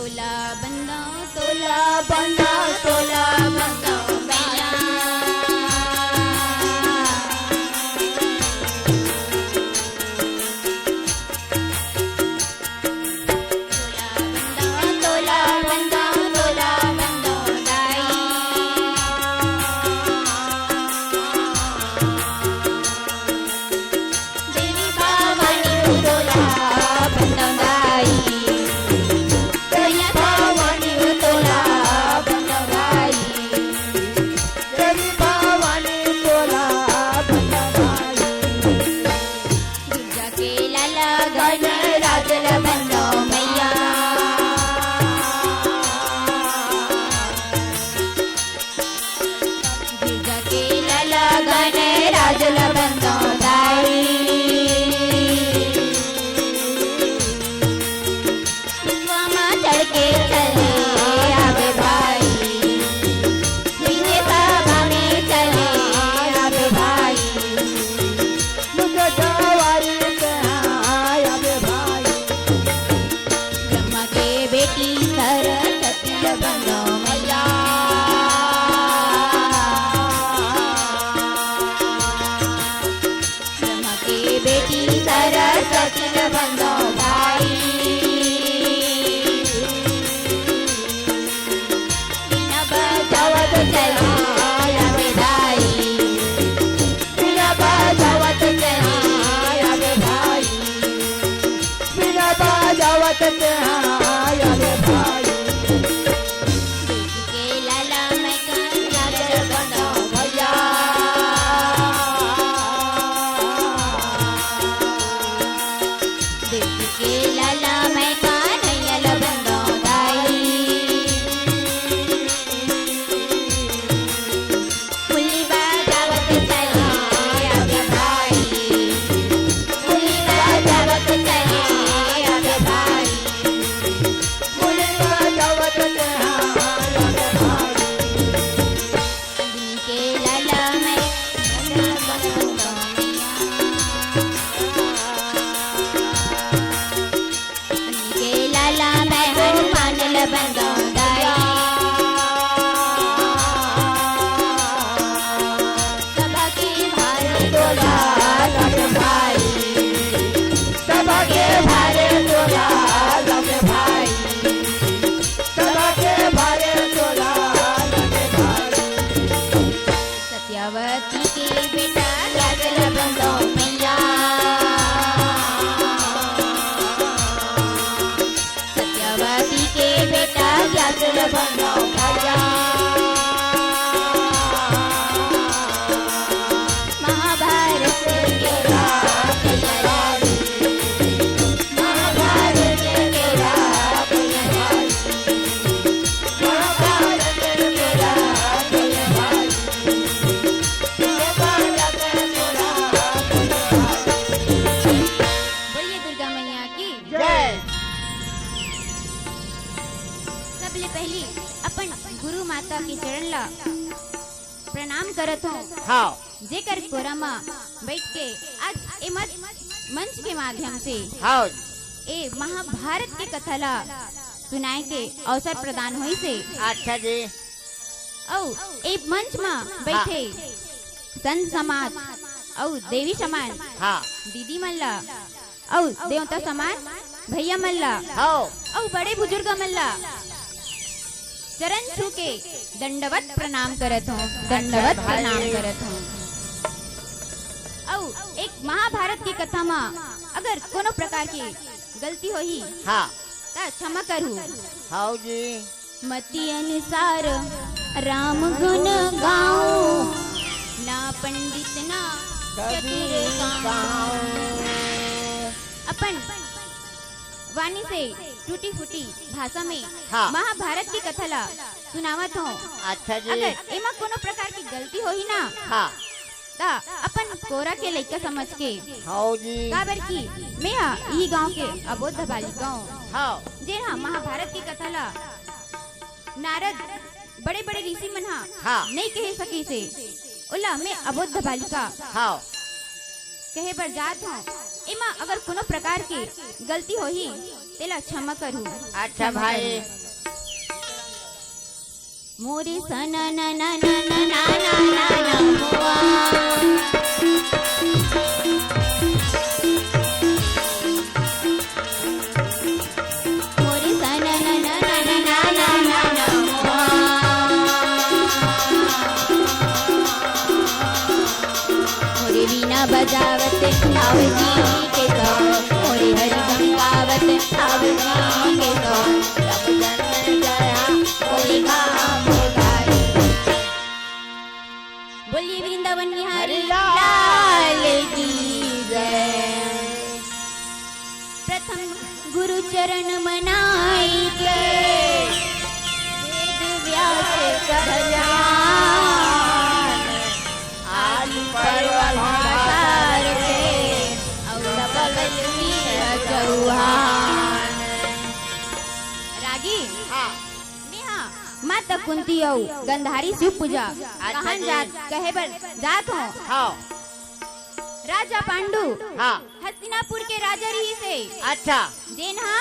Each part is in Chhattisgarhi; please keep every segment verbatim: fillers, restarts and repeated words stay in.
तोला बंदो, तोला बंदो, तोला बंदो मैया। तोला बंदो, तोला बंदो, तोला बंदो दाई। देवी भवानी तोला बंदो दाई। देवी भवानी तोला बंदो दाई। देवी भवानी तोला बंदो दाई। गिरजा के लाला गणराज ल बंदो मैया। गिरजा के लाला गणराज ल बंदो दाई। बिछवा म चढ़ के चले आवे भाई। बिने सभा में चले आवे भाई। मुझे जवारी पे आवे भाई। ब्रह्मा के बेटी सरस्वती ल बंदो मैया। ब्रह्मा के बेटी सरस्वती ल बंदो भाई। बीना बजावत चले आवे भाई। बीना बजावत चले आवे भाई। बीना बजावत चले आवे भाई। देख के लाला मैं कान लाल बंदो भैया। देख के लाला मैं कान लाल बंदो दाई। फुली बजावत चले आवे भाई। फुली बजावत चले आवे भाई। फुली बजावत चले आवे भाई। के लाला मैं के लाला मैं हनुमान ल बंदो दाई। सभा के भारे तोला लग भाई। सभा के भारे तोला लग भाई। सभा के भारे तोला लग भाई। सत्यवती के बेटा गिरजा ल बंदो मैया। सत्यवती के बेटा गिरजा ल बंदो भैया। महाभारत के रात लड़ाई। महाभारत के रात लड़ाई। महाभारत के रात लड़ाई। बोलिए दुर्गा मैया की जय। सबले पहली अपन गुरु माता के चरण ला प्रणाम करत हों। हाँ। जेकर कोरा म बैठ के आज ए मत-, मंच के माध्यम से हाँ। ए महाभारत के कथा ला सुनाए के अवसर प्रदान होइस हे। अच्छा जी। अउ ए मंच म बैठे हाँ। संत समाज अउ देवी समाज हाँ। दीदी मन ला अउ देवता समान भैया मन ला हाँ। अउ बड़े बुजुर्ग मन ला चरण छू के दंडवत प्रणाम करत हों, दंडवत अच्छा, प्रणाम भाई। करत हों। अउ एक महाभारत की कथा म अगर कोनो प्रकार के गलती होही हाँ। त क्षमा करहू। हाँ जी। मति अनुसार राम गुण गाऊं, ना पंडित ना चतुर गाऊं। अपन वाणी से टूटी फूटी भाषा में हाँ। महाभारत की कथा ला सुनावत हों। अच्छा जी। अगर एमा कोनो प्रकार की गलती होही ना, हाँ। त अपन कोरा के लइका समझ के। हाँ जी। काबर कि मैं हा इही गांव के अबोध बालिका हों। हाँ। जेन हा महाभारत की कथा ला नारद बड़े-बड़े ऋषि मन हा हाँ। नइ कहे सकिस हे, ओला मैं अबोध बालिका हाँ। कहे बर जात हों। एमा अगर कोनो प्रकार के गलती होही, तेला क्षमा करहू। अच्छा भाई। मोरे सना ना ना ना ना ना ना ना ना मोआ। मोरे सना ना ना ना ना ना ना ना मोआ। मोरे वीणा बजावत आवजी के तो, मोरे हरिगम गावत आवजी के तो, सब जन जया मोरे गाम गाई। बोलिए वृंदावन बिहारी हरि लाल। लाल की जय। प्रथम गुरु चरण मनाई के, वेद व्यास कह जान, आदि पर्वत भाषार के, अउ सकल सिंह चौहान। रागी, हाँ। मैं हाँ, माता कुंती अउ गंधारी शिव पूजा अच्छा कहन जी। जात, कहे बर जात हों। हाँ। राजा पांडु हाँ। हस्तिनापुर के राजा रहिस हे। अच्छा। जेन हा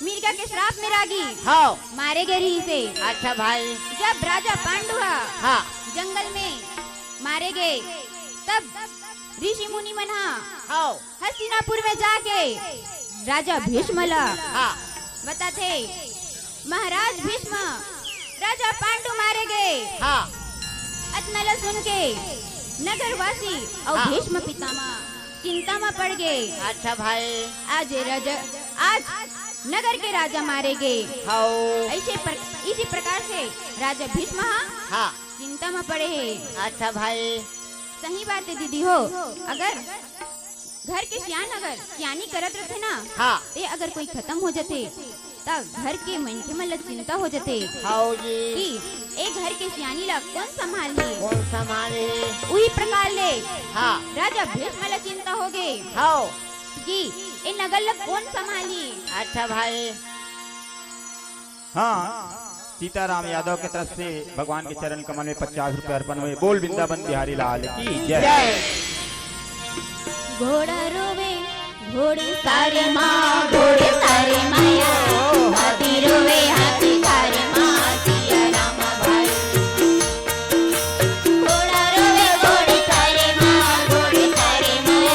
मिर्गा के श्राप में रागी हाँ। मारे गे रहिस हे। अच्छा भाई। जब राजा पांडु हा हाँ। जंगल में मारे गे, तब ऋषि मुनि मन हा हाँ। हस्तिनापुर में जाके राजा भीष्म ला हाँ। बताथे, महाराज भीष्म, राजा पांडु मारे गे। हाँ। अतना ल सुन के नगरवासी अउ हाँ। भीष्म पितामह चिंता म पड़ गे। अच्छा भाई। आज राजा, आज नगर के राजा मारे गे। हाँ। ऐसे प्र-, इसी प्रकार से राजा भीष्म हा हाँ। चिंता म पड़े हे। अच्छा भाई। सही बात हे दीदी हो, अगर घर के सियान अगर सियानी करत रथे ना, हाँ। ते अगर कोई खतम हो जथे, त घर के मनखे मन ल चिंता हो जथे हाँ जी। कि ए घर के सियानी ल कोन संभालही? कोन संभालही? उही प्रकार ले हाँ। राजा भीष्म ल चिंता हो गे हाँ। कि ए नगर ल कोन संभालही? अच्छा भाई। हाँ, सीताराम यादव के तरफ से भगवान के चरण कमल में पचास रुपये अर्पण हुए। बोल वृंदावन बिहारी लाल की जय। जय। घोड़ा रोवे घोड़े सारे माँ, घोड़े सारे माया, हाथी रोवे हाथी सारे माँ, सिया राम भाई। घोड़ा रोवे घोड़े सारे माँ, घोड़े सारे माया।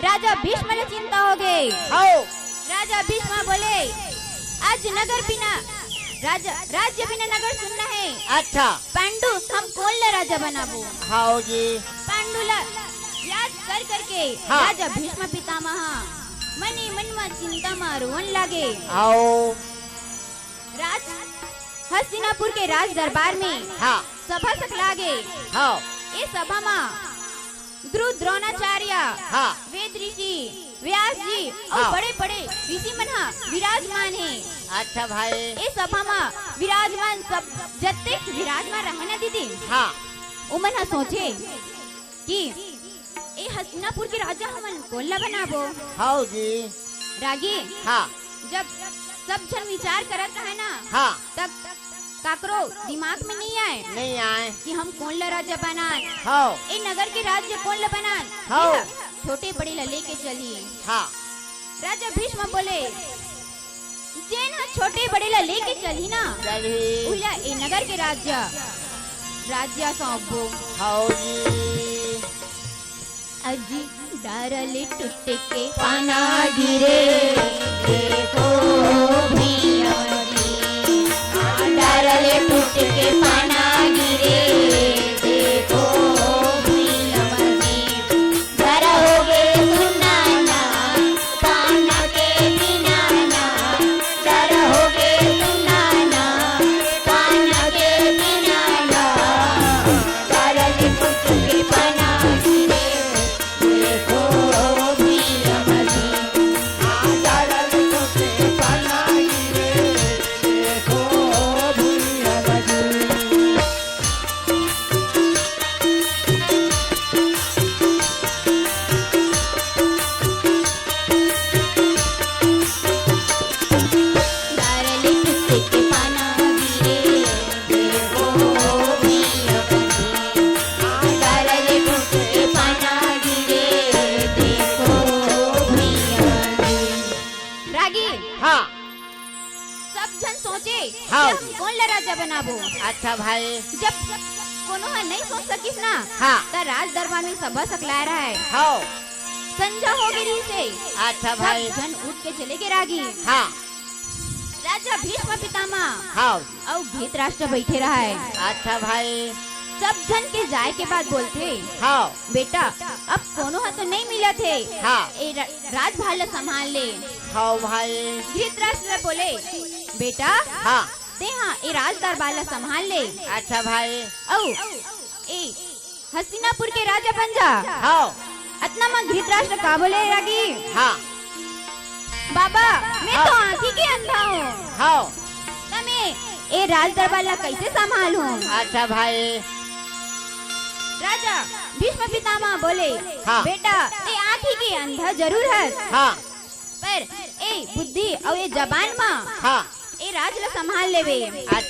राजा भीष्म ल चिंता हो गे। हव। राजा भीष्म बोले, आज नगर बिना, राजा, राज्य बिना नगर सुन्ना हे। अच्छा। पांडु, हम कोन ल राजा बनाबो? हव जी। पांडु ल याद कर करके हाँ। राजा भीष्म पितामह मने मन म चिंता म रोवन लागे। हव। राज हस्तिनापुर के राज दरबार में हाँ। सभा सकला गे। हव। ए सभा म द्रु-, द्रोणाचार्य, हाँ। वेद ऋषि, व्यास जी अउ हाँ। बड़े-बड़े ऋषि मन ह विराजमान हे। अच्छा भाई। ए सभा म विराजमान सब जतेक विराजमान रहे ना दीदी, हाँ। ओमन ह सोचे कि ए हस्तिनापुर के राजा हमन कोन ला बनाबो? हव जी। रागी, हाँ। जब सब झन विचार करत रहे ना, हाँ। तब काकरो दिमाग में नहीं आए नहीं आए। कि हम कोन ला राजा बनान, हाँ। ए नगर के राज्य कोन ला बनान, हाँ। ये ला छोटे बड़े ला लेके चली। हाँ। राजा भीष्म बोले, जेन ह छोटे बड़े ला लेके चलही ना, चलही। उही ला ए नगर के राज्य, राज्य सौंपबो। हाँ जी। अजी डार ले टूट के पाना गिरे, देखो भुइयां जी। डार ले टूट के पाना गिरे, देखो भुइयां जी। घर होगे सुनाना, पाना के बिनाना। घर होगे सुनाना, पाना के बिनाना। डार ले टूट के पाना गिरे, रागी, हाँ। सब झन सोचे हाँ। कि हम कोन ला राजा बनाबो। अच्छा भाई। जब कोनो ह नहीं सोच सकिस ना, हाँ। त राज दरबार में सभा सकलाए रहय। हाँ। संझा हो गे रहिस हे। अच्छा भाई। सब झन उठ के चले गे रागी। हाँ। राजा भीष्म पितामह हाँ। अउ धृतराष्ट्र बैठे रहय। अच्छा भाई। सब झन के जाए के बाद बोलथे, हाँ। बेटा, अब कोनो ह तो नहीं मिलत हे। हाँ। ए रा-, राजभार ल संभाल ले। हाँ भाई। धृतराष्ट्र बोले, बेटा, हाँ। तेहा ए राज दरबार ल संभाल ले। अच्छा भाई। अउ ए हस्तिनापुर के राजा बन जा। हाँ। अतना म धृतराष्ट्र का बोले रागी? हाँ। बाबा, मैं हाँ। तो आँखी के अंधा हूँ। हाँ। त मैं ए राज दरबार ला कैसे संभालहूँ? अच्छा भाई। राजा भीष्म पितामह बोले, हाँ। बेटा, ते आँखी के अंधा जरूर हस, हाँ। पर ए बुद्धि अउ ए जबान म हाँ। ए राज ला संभाल लेबे। अच्छा।